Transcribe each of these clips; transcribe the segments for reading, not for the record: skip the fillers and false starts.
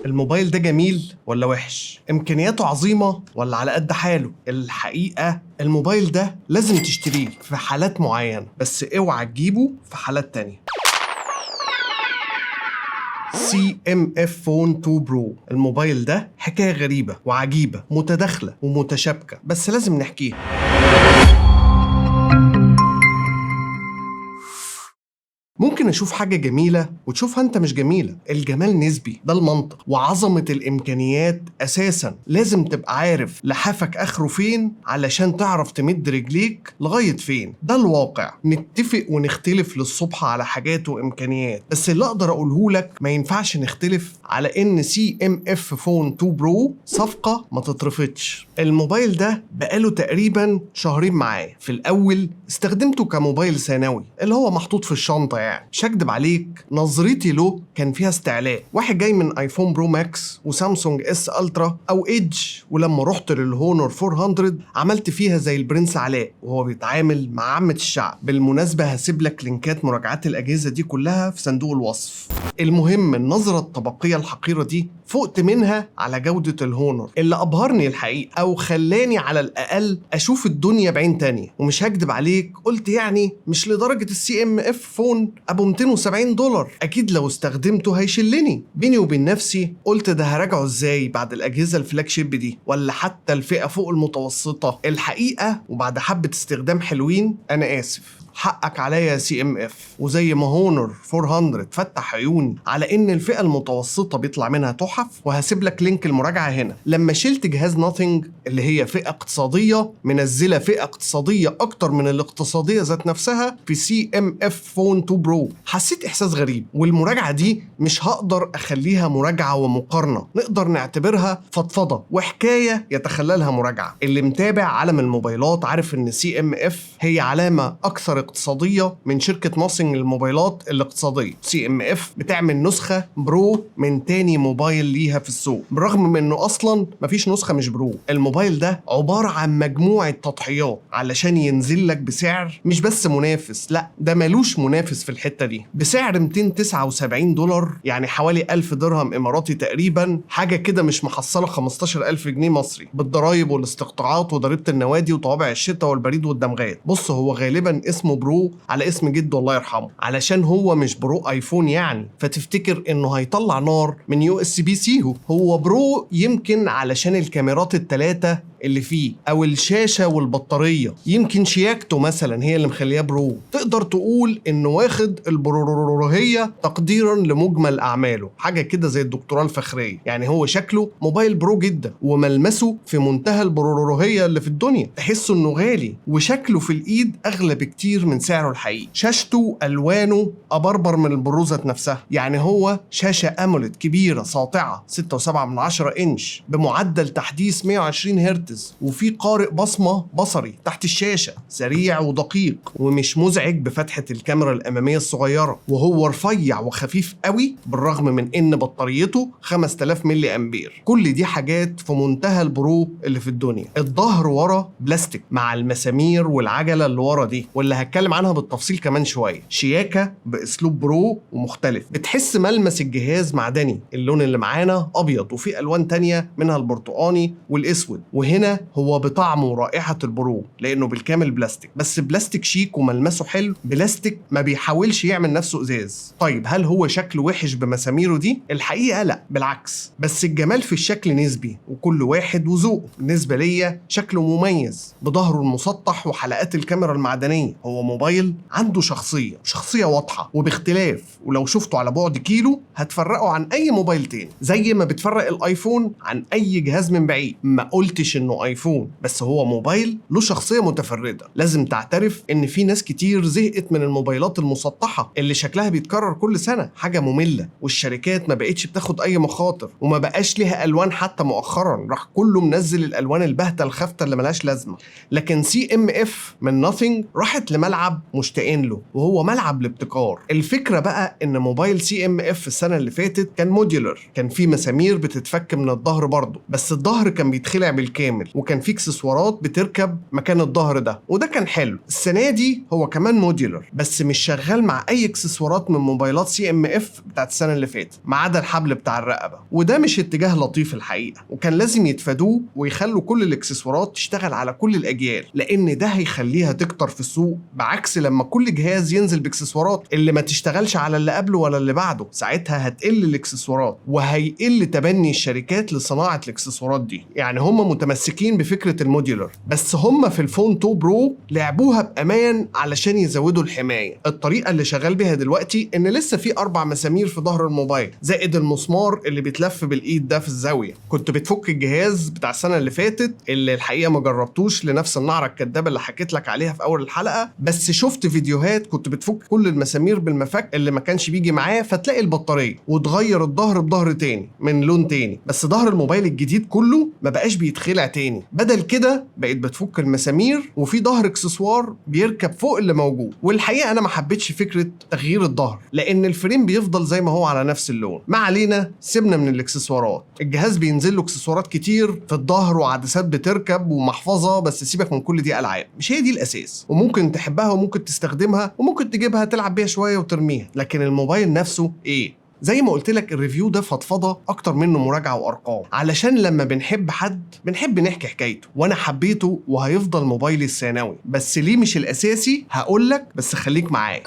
الموبايل ده جميل ولا وحش؟ امكانياته عظيمة ولا على قد حاله؟ الحقيقة الموبايل ده لازم تشتريه في حالات معينة، بس اوعى تجيبه في حالات تانية. CMF Phone 2 Pro، الموبايل ده حكاية غريبة وعجيبة، متداخلة ومتشابكة، بس لازم نحكيها. ممكن اشوف حاجة جميلة وتشوفها انت مش جميلة. الجمال نسبي، ده المنطق. وعظمة الامكانيات اساسا لازم تبقى عارف لحافك اخره فين علشان تعرف تمد رجليك لغاية فين. ده الواقع. نتفق ونختلف للصبح على حاجات وامكانيات، بس اللي اقدر اقوله لك ما ينفعش نختلف على ان CMF Phone 2 Pro صفقة ما تترفضش. الموبايل ده بقاله تقريبا شهرين معايا. في الاول استخدمته كموبايل ثانوي اللي هو محطوط في الشنطة، يعني مش هكدب عليك نظرتي له كان فيها استعلاء. واحد جاي من iPhone Pro Max و Samsung S Ultra او Edge، ولما رحت لل Honor 400 عملت فيها زي البرنس علاء وهو بيتعامل مع عامة الشعب. بالمناسبة هسيب لك لينكات مراجعات الأجهزة دي كلها في صندوق الوصف. المهم النظرة الطبقية الحقيرة دي فقت منها على جودة ال Honor اللي أبهرني الحقيقة، أو خلاني على الأقل أشوف الدنيا بعين تانية. ومش هكدب عليك قلت يعني مش لدرجة ال CMF Phone أبو $270، أكيد لو استخدمته هيشلني. بيني وبين نفسي قلت ده هراجعه إزاي بعد الأجهزة ال flagship دي، ولا حتى الفئة فوق المتوسطة. الحقيقة وبعد حبة استخدام حلوين، أنا آسف، حقك عليا يا CMF. وزي ما Honor 400 فتح عيوني على ان الفئة المتوسطة بيطلع منها تحف، وهسيب لك link المراجعة هنا. لما شلت جهاز Nothing اللي هي فئة اقتصادية منزله فئة اقتصادية اكتر من الاقتصادية ذات نفسها في CMF Phone 2 Pro، حسيت احساس غريب. والمراجعه دي مش هقدر اخليها مراجعه ومقارنة، نقدر نعتبرها فضفضة وحكاية يتخللها مراجعه. اللي متابع عالم الموبايلات عارف ان CMF هي علامة اكثر اقتصادية من شركة Nothing للموبايلات الاقتصادية. CMF بتعمل نسخه Pro من تاني موبايل ليها في السوق، بالرغم من انه اصلا مفيش نسخه مش Pro. الموبايل ده عبارة عن مجموعة تضحيات علشان ينزل لك بسعر مش بس منافس، لا ده ملوش منافس في الحتة دي، بسعر $279، يعني حوالي 1000 درهم اماراتي تقريبا، حاجة كده مش محصله 15000 جنيه مصري بالضرايب والاستقطاعات وضريبه النوادي وطوابع الشتاء والبريد والدمغات. بص، هو غالبا اسمه Pro على اسم جده الله يرحمه، علشان هو مش Pro iPhone يعني، فتفتكر انه هيطلع نار من USB C. هو Pro يمكن علشان الكاميرات الثلاثة اللي فيه، او الشاشة والبطاريه، يمكن شياكته مثلا هي اللي مخلياه Pro. تقدر تقول انه واخد البروهيه تقديرا لمجمل اعماله، حاجة كده زي الدكتوراه الفخريه. يعني هو شكله موبايل Pro جدا، وملمسه في منتهى البروهيه اللي في الدنيا، تحسه انه غالي، وشكله في الايد اغلى بكتير من سعره الحقيقي. شاشته الوانه ابربر من ال Pro ذات نفسها، يعني هو شاشة AMOLED كبيرة ساطعه 6.7 انش بمعدل تحديث 120 هرتز، وفي قارئ بصمة بصري تحت الشاشة سريع ودقيق ومش مزعج بفتحه الكاميرا الامامية الصغيرة، وهو رفيع وخفيف قوي بالرغم من ان بطاريته 5000 ملي امبير. كل دي حاجات في منتهى ال Pro اللي في الدنيا. الظهر ورا بلاستيك مع المسامير والعجلة اللي ورا دي، واللي هتكلم عنها بالتفصيل كمان شوية. شياكه باسلوب Pro ومختلف، بتحس ملمس الجهاز معدني. اللون اللي معانا ابيض، وفي الوان تانية منها البرتقاني والاسود، وهنا هو بطعم ورائحة ال Pro لأنه بالكامل بلاستيك، بس بلاستيك شيك وملمسه حلو، بلاستيك ما بيحاولش يعمل نفسه ازاز. طيب هل هو شكله وحش بمساميره دي؟ الحقيقة لا، بالعكس، بس الجمال في الشكل نسبي وكل واحد وذوقه. بالنسبة ليا شكله مميز بظهره المسطح وحلقات الكاميرا المعدنية. هو موبايل عنده شخصية، شخصية واضحة وباختلاف، ولو شفته على بعد كيلو هتفرقه عن أي موبايل تاني، زي ما بتفرق ال iPhone عن أي جهاز من بعيد. ما قلتش انه iPhone، بس هو موبايل له شخصية متفردة. لازم تعترف ان في ناس كتير زهقت من الموبايلات المسطحه اللي شكلها بيتكرر كل سنة، حاجة مملة، والشركات ما بقتش بتاخد اي مخاطر، وما بقاش ليها الوان حتى مؤخرا، راح كله منزل الالوان الباهته الخافته اللي ملهاش لازمه. لكن CMF من Nothing راحت لملعب مشتاقين له، وهو ملعب الابتكار. الفكرة بقى ان موبايل CMF السنة اللي فاتت كان modular، كان فيه مسامير بتتفك من الظهر برضه، بس الظهر كان بيتخلع بالكامل. كامل، وكان في اكسسوارات بتركب مكان الظهر ده، وده كان حلو. السنة دي هو كمان modular، بس مش شغال مع اي اكسسوارات من موبايلات CMF بتاعت السنة اللي فاتت، ما عدا الحبل بتاع الرقبة، وده مش اتجاه لطيف الحقيقة، وكان لازم يتفادوه ويخلوا كل الاكسسوارات تشتغل على كل الاجيال، لان ده هيخليها تكتر في السوق، بعكس لما كل جهاز ينزل باكسسوارات اللي ما تشتغلش على اللي قبله ولا اللي بعده، ساعتها هتقل الاكسسوارات وهيقل تبني الشركات لصناعة الاكسسوارات دي. يعني هم متمسكين بفكره ال modular، بس هم في ال Phone 2 Pro لعبوها بامان علشان يزودوا الحماية. الطريقة اللي شغال بيها دلوقتي ان لسه في 4 مسامير في ظهر الموبايل، زائد المسمار اللي بيتلف بالايد ده في الزاوية. كنت بتفك الجهاز بتاع السنة اللي فاتت، اللي الحقيقة ما جربتوش لنفس النعره الكدابه اللي حكيت لك عليها في اول الحلقة، بس شفت فيديوهات كنت بتفك كل المسامير بالمفك اللي ما كانش بيجي معاه، فتلاقي البطارية وتغير الظهر بظهر تاني من لون تاني. بس ظهر الموبايل الجديد كله ما بقاش بيتخلع تاني، بدل كده بقيت بتفك المسامير وفي ظهر اكسسوار بيركب فوق اللي موجود. والحقيقة انا ما حبيتش فكرة تغيير الظهر، لان ال frame بيفضل زي ما هو على نفس اللون. ما علينا، سيبنا من الاكسسوارات. الجهاز بينزل له اكسسوارات كتير في الظهر وعدسات بتركب ومحفظه، بس سيبك من كل دي، العاب مش هي دي الاساس، وممكن تحبها وممكن تستخدمها وممكن تجيبها تلعب بيها شوية وترميها، لكن الموبايل نفسه ايه؟ زي ما قلت لك ال review ده فضفضة اكتر منه مراجعه وارقام، علشان لما بنحب حد بنحب نحكي حكايته، وانا حبيته وهيفضل موبايلي الثانوي. بس ليه مش الاساسي؟ هقول لك، بس خليك معايا.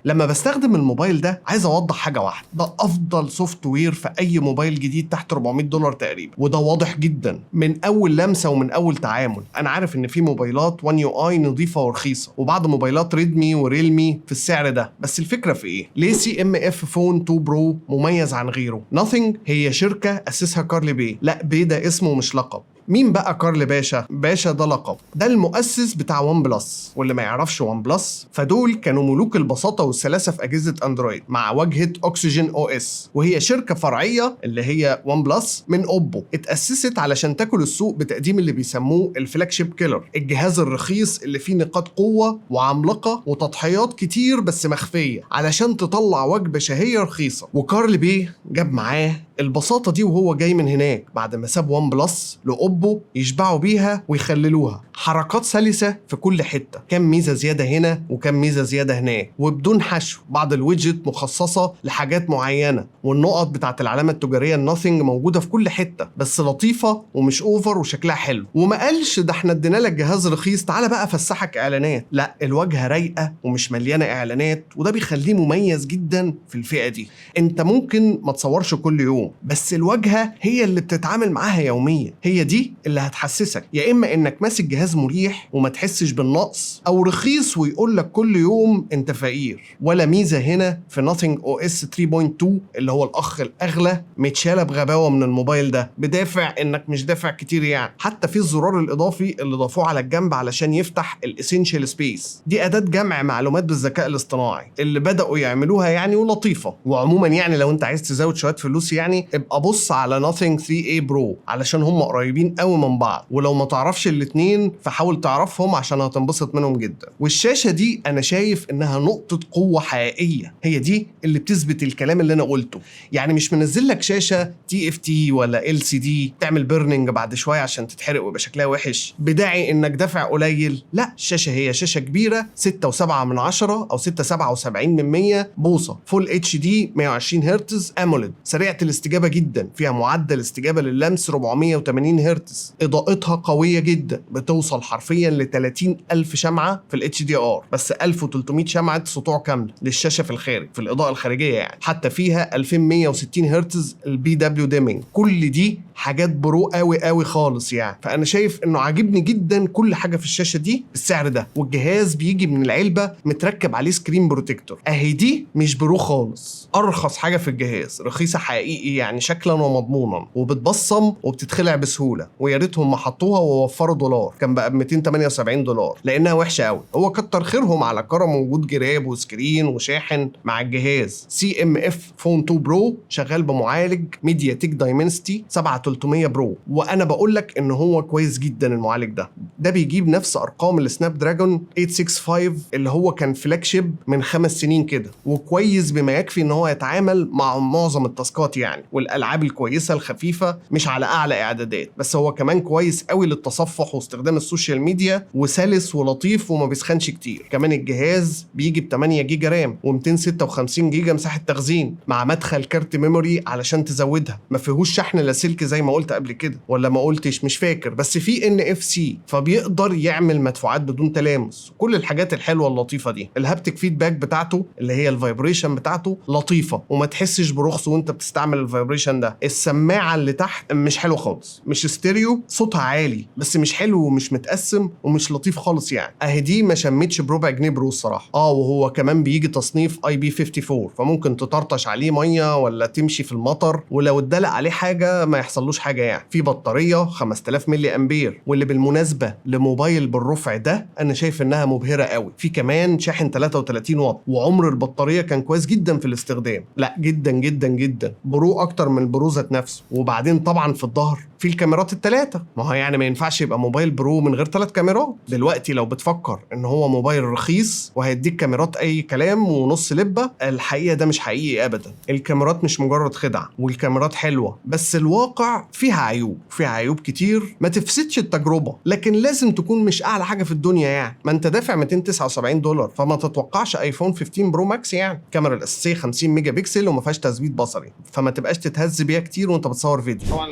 لما بستخدم الموبايل ده عايز اوضح حاجة واحدة، ده افضل software في اي موبايل جديد تحت $400 تقريبا، وده واضح جدا من اول لمسه ومن اول تعامل. انا عارف ان في موبايلات 1 UI نظيفة ورخيصه، وبعض موبايلات Redmi و Realme في السعر ده، بس الفكرة في ايه؟ ليه CMF Phone 2 Pro مميز عن غيره؟ Nothing هي شركة اسسها كارل بي، لا بي ده اسمه مش لقب. مين بقى كارل باشا؟ باشا ده لقب، ده المؤسس بتاع OnePlus، واللي ما يعرفش OnePlus فدول كانوا ملوك البساطة والسلاسه في اجهزة اندرويد مع واجهه OxygenOS، وهي شركة فرعية اللي هي OnePlus من Oppo، اتاسست علشان تاكل السوق بتقديم اللي بيسموه ال flagship killer، الجهاز الرخيص اللي فيه نقاط قوة وعملاقه وتضحيات كتير بس مخفية علشان تطلع وجبة شهية رخيصة. وكارل بيه جاب معاه البساطة دي وهو جاي من هناك بعد ما ساب OnePlus ل Oppo يشبعوا بيها ويخللوها، حركات سلسه في كل حتة، كم ميزة زيادة هنا وكم ميزة زيادة هناك، وبدون حشو. بعض ال widget مخصصة لحاجات معينة، والنقط بتاعت العلامة التجارية ال Nothing موجودة في كل حتة، بس لطيفة ومش over وشكلها حلو. وما قالش ده احنا ادينا لك جهاز رخيص تعالى بقى فسحك اعلانات، لا الواجهة رايقة ومش مليانة اعلانات، وده بيخليه مميز جدا في الفئة دي. انت ممكن ما تصورش كل يوم، بس الواجهة هي اللي بتتعامل معاها يوميا، هي دي اللي هتحسسك يا اما انك ماسك جهاز مريح وما تحسش بالنقص، او رخيص ويقول لك كل يوم انت فقير. ولا ميزة هنا في Nothing OS 3.2 اللي هو الاخ الاغلى متشاله بغباوه من الموبايل ده، بدافع انك مش دافع كتير يعني. حتى في الزرار الاضافي اللي ضافوه على الجنب علشان يفتح ال Essential Space، دي اداه جمع معلومات بالذكاء الاصطناعي اللي بداوا يعملوها يعني، ولطيفة. وعموما يعني لو انت عايز تزود شوية فلوس يعني ابقى بص على Nothing 3A Pro علشان هم قريبين قوي من بعض، ولو ما تعرفش الاتنين فحاول تعرفهم عشان هتنبسط منهم جدا. والشاشه دي انا شايف انها نقطة قوة حقيقية، هي دي اللي بتثبت الكلام اللي انا قلته. يعني مش منزل لك شاشة TFT ولا LCD تعمل burning بعد شوية عشان تتحرق ويبقى شكلها وحش بداعي انك دافع قليل، لا الشاشة هي شاشة كبيرة 6.7 من 10 او 6.77 من 100 بوصه، full HD 120 هرتز AMOLED، سريعة الاستجابة جدا، فيها معدل استجابة للمس 480 هرتز، اضاءتها قوية جدا بتوصل حرفيا ل 30,000 شمعة في ال HDR، بس 1300 شمعة سطوع كاملة للشاشه في الخارج في الاضاءة الخارجية يعني. حتى فيها 2160 هرتز ال BW dimming. كل دي حاجات pro قوي قوي خالص يعني. فانا شايف انه عاجبني جدا كل حاجة في الشاشة دي بالسعر ده. والجهاز بيجي من العلبة متركب عليه screen protector، اهي دي مش pro خالص، ارخص حاجة في الجهاز، رخيصة حقيقي يعني شكلا ومضمونا، وبتبصم وبتتخلع بسهولة، ويا ريتهم ما حطوها ووفروا دولار. كان كان بقى ب $278 لانها وحشة قوي. هو كتر خيرهم على كرم وجود جراب و screen وشاحن مع الجهاز. CMF Phone 2 Pro شغال بمعالج MediaTek Dimensity 7300 Pro، وانا بقول لك ان هو كويس جدا المعالج ده. ده بيجيب نفس ارقام ال Snapdragon 865 اللي هو كان flagship من 5 سنين كده، وكويس بما يكفي ان هو يتعامل مع معظم التاسكات يعني والالعاب الكويسة الخفيفه، مش على اعلى اعدادات. بس هو كمان كويس قوي للتصفح واستخدام ال social media، وسلس ولطيف وما بيسخنش كتير. كمان الجهاز بيجي ب 8 جيجا RAM و256 جيجا مساحة تخزين مع مدخل كارت memory علشان تزودها. ما فيهوش شحن لاسلكي زي ما قلت قبل كده، ولا ما قلتش مش فاكر، بس في NFC فبيقدر يعمل مدفوعات بدون تلامس. كل الحاجات الحلوة اللطيفة دي. ال haptic feedback بتاعته اللي هي ال vibration بتاعته لطيفه، وما تحسش برخص وانت بتستعمل ال vibration ده. السماعة اللي تحت مش حلو خالص، مش ستيريو، صوتها عالي بس مش حلو ومش متقسم ومش لطيف خالص يعني. اهي دي ما شمتش بربع جنيه pro الصراحه. وهو كمان بيجي تصنيف IP 54، فممكن تطرطش عليه مية ولا تمشي في المطر، ولو اتدلق عليه حاجة ما يحصلوش حاجة يعني. في بطارية 5000 ملي امبير، واللي بالمناسبة لموبايل بالرفع ده انا شايف انها مبهرة قوي. في كمان شاحن 33 واط، وعمر البطارية كان كويس جدا في الاستخدام، لا جدا جدا جدا pro اكتر من ال Pro ذات نفسه. وبعدين طبعا في الظهر في الكاميرات الثلاثه، ما هو يعني ما ينفعش يبقى موبايل pro من غير ثلاث كاميرات. دلوقتي لو بتفكر ان هو موبايل رخيص وهيديك كاميرات اي كلام ونص لبه، الحقيقة ده مش حقيقي ابدا. الكاميرات مش مجرد خدعه، والكاميرات حلوه، بس الواقع فيها عيوب، فيها عيوب كتير ما تفسدش التجربه، لكن لازم تكون مش اعلى حاجة في الدنيا يعني. ما انت دافع $279، فما تتوقعش iPhone 15 Pro Max يعني. الكاميرا الاساسية 50 ميجا بكسل وما فيهاش تثبيت بصري، فما تبقاش تتهز بيها كتير وانت بتصور فيديو. طبعا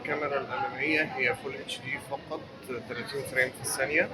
الكاميرا الامامية هي full HD فقط، 30 frame في الثانية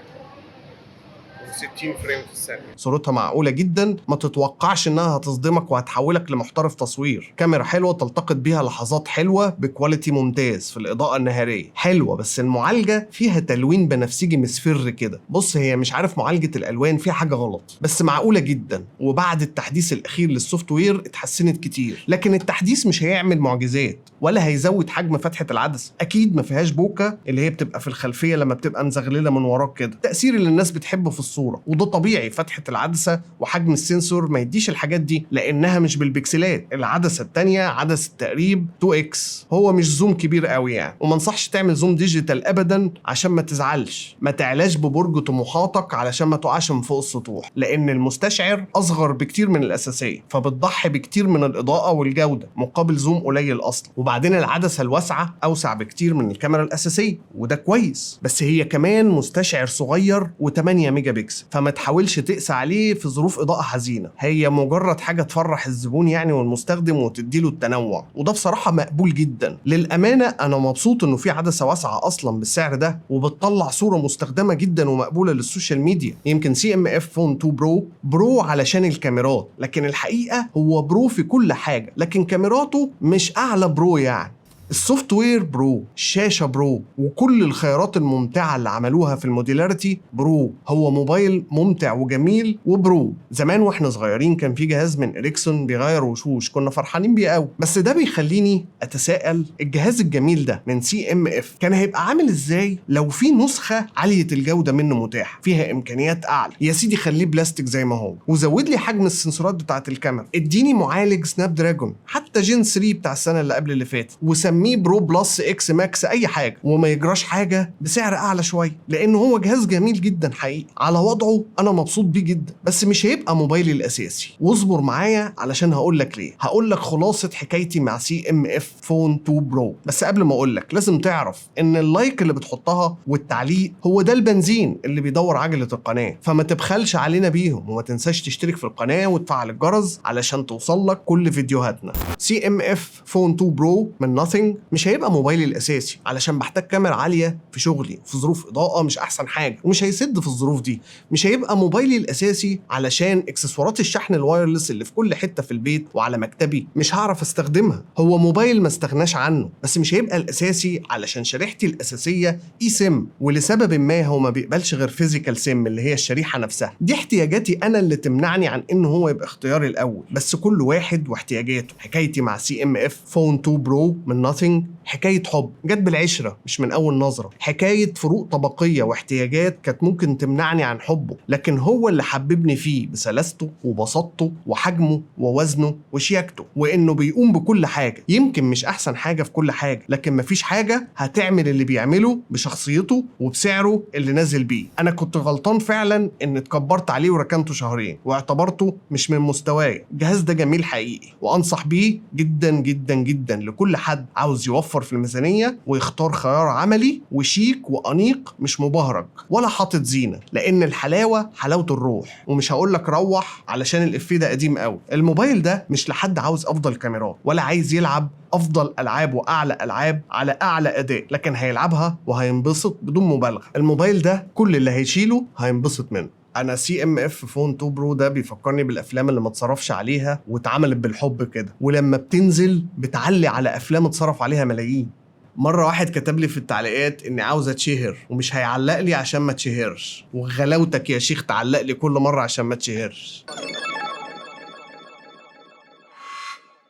و60 frame في الثانية. صورتها معقولة جدا، ما تتوقعش انها هتصدمك وهتحولك لمحترف تصوير. كاميرا حلوة تلتقط بيها لحظات حلوة ب quality ممتاز في الإضاءة النهارية، حلوة، بس المعالجة فيها تلوين بنفسجي مصفر كده. بص، هي مش عارف معالجة الألوان فيها حاجة غلط، بس معقولة جدا. وبعد التحديث الأخير لل software اتحسنت كتير، لكن التحديث مش هيعمل معجزات ولا هيزود حجم فتحة العدسة. أكيد ما فيهاش bokeh اللي هي بتبقى في الخلفية لما بتبقى مزغللة من وراك كده، التأثير اللي الناس بتحبه في الصورة، وده طبيعي. فتحة العدسة وحجم ال sensor ما يديش الحاجات دي لأنها مش بالبكسلات. العدسة التانية عدسة تقريب 2 x، هو مش zoom كبير قوي يعني. وما انصحش تعمل zoom digital ابدا عشان ما تزعلش. ما تعلاش ببرج طموحاتك علشان ما تقعش من فوق السطوح، لان المستشعر اصغر بكتير من الاساسيه، فبتضحي بكتير من الاضاءة والجودة مقابل zoom قليل اصلا. وبعدين العدسة الواسعة اوسع بكتير من الكاميرا الاساسيه، وده كويس، بس هي كمان مستشعر صغير و8 ميجا بكسل، فما تحاولش تقسى عليه في ظروف اضاءه حزينه. هي مجرد حاجة تفرح الزبون يعني والمستخدم وتديله التنوع، وده بصراحة مقبول جدا. للامانة انا مبسوط انه في عدسة واسعة اصلا بالسعر ده، وبتطلع صوره مستخدمة جدا ومقبوله لل social media. يمكن CMF Phone 2 Pro pro علشان الكاميرات، لكن الحقيقة هو pro في كل حاجه، لكن كاميراته مش اعلى pro يعني. ال software pro، الشاشة pro، وكل الخيارات الممتعة اللي عملوها في ال modularity pro. هو موبايل ممتع وجميل و pro. زمان واحنا صغيرين كان في جهاز من اريكسون بيغير وشوش، كنا فرحانين بيه قوي. بس ده بيخليني اتساءل، الجهاز الجميل ده من CMF كان هيبقى عامل ازاي لو في نسخه عالية الجودة منه متاحة فيها امكانيات اعلى؟ يا سيدي خليه بلاستيك زي ما هو، وزود لي حجم السنسورات بتاعه الكاميرا، اديني معالج Snapdragon حتى Gen 3 بتاع السنة اللي قبل اللي فاتت، وسميه Pro Plus X Max اي حاجه، وما يجراش حاجة بسعر اعلى شويه، لان هو جهاز جميل جدا حقيقي على وضعه، انا مبسوط بيه جدا، بس مش هيبقى موبايلي الاساسي. واصبر معايا علشان هقول لك ليه. هقول لك خلاصه حكايتي مع CMF Phone 2 Pro، بس قبل ما اقول لك لازم تعرف ان ال like اللي بتحطها والتعليق هو ده البنزين اللي بيدور عجله القناه، فما تبخلش علينا بيهم، وما تنساش تشترك في القناة وتفعل الجرس علشان توصل لك كل فيديوهاتنا. CMF Phone 2 Pro من Nothing مش هيبقى موبايلي الاساسي علشان بحتاج كاميرا عالية في شغلي في ظروف اضاءه مش احسن حاجه، ومش هيسد في الظروف دي. مش هيبقى موبايلي الاساسي علشان اكسسوارات الشحن ال wireless اللي في كل حتة في البيت وعلى مكتبي مش هعرف استخدمها. هو موبايل ما استغناش عنه، بس مش هيبقى الاساسي علشان شريحتي الاساسية eSIM، ولسبب ما هو ما بيقبلش غير physical SIM اللي هي الشريحة نفسها. دي احتياجاتي انا اللي تمنعني عن ان هو يبقى اختياري الاول، بس كل واحد واحتياجاته. حكايتي مع CMF Phone 2 Pro خلصت، حكايتي مع CMF Phone 2 Pro من Nothing حكاية حب جت بالعشره، مش من اول نظره. حكاية فروق طبقية واحتياجات كانت ممكن تمنعني عن حبه، لكن هو اللي حببني فيه بسلاسته وبساطته وحجمه ووزنه وشياكته، وانه بيقوم بكل حاجه. يمكن مش احسن حاجة في كل حاجه، لكن مفيش حاجة هتعمل اللي بيعمله بشخصيته وبسعره اللي نازل بيه. انا كنت غلطان فعلا ان اتكبرت عليه وركنته شهرين واعتبرته مش من مستواي. الجهاز ده جميل حقيقي، وانصح بيه جدا جدا جدا لكل حد عاوز يوفر في الميزانية ويختار خيار عملي وشيك وانيق، مش مبهرج ولا حاطط زينه، لان الحلاوة حلاوة الروح. ومش هقول لك روح علشان الافيه ده قديم قوي. الموبايل ده مش لحد عاوز افضل كاميرات ولا عايز يلعب افضل العاب واعلى العاب على اعلى اداء، لكن هيلعبها وهينبسط بدون مبالغه. الموبايل ده كل اللي هيشيله هينبسط منه. انا CMF Phone 2 Pro ده بيفكرني بالافلام اللي ما اتصرفش عليها واتعملت بالحب كده، ولما بتنزل بتعلي على افلام اتصرف عليها ملايين. مرة واحد كتب لي في التعليقات اني عاوز اتشهر ومش هيعلق لي عشان ما اتشهرش، وغلاوتك يا شيخ تعلق لي كل مرة عشان ما اتشهرش.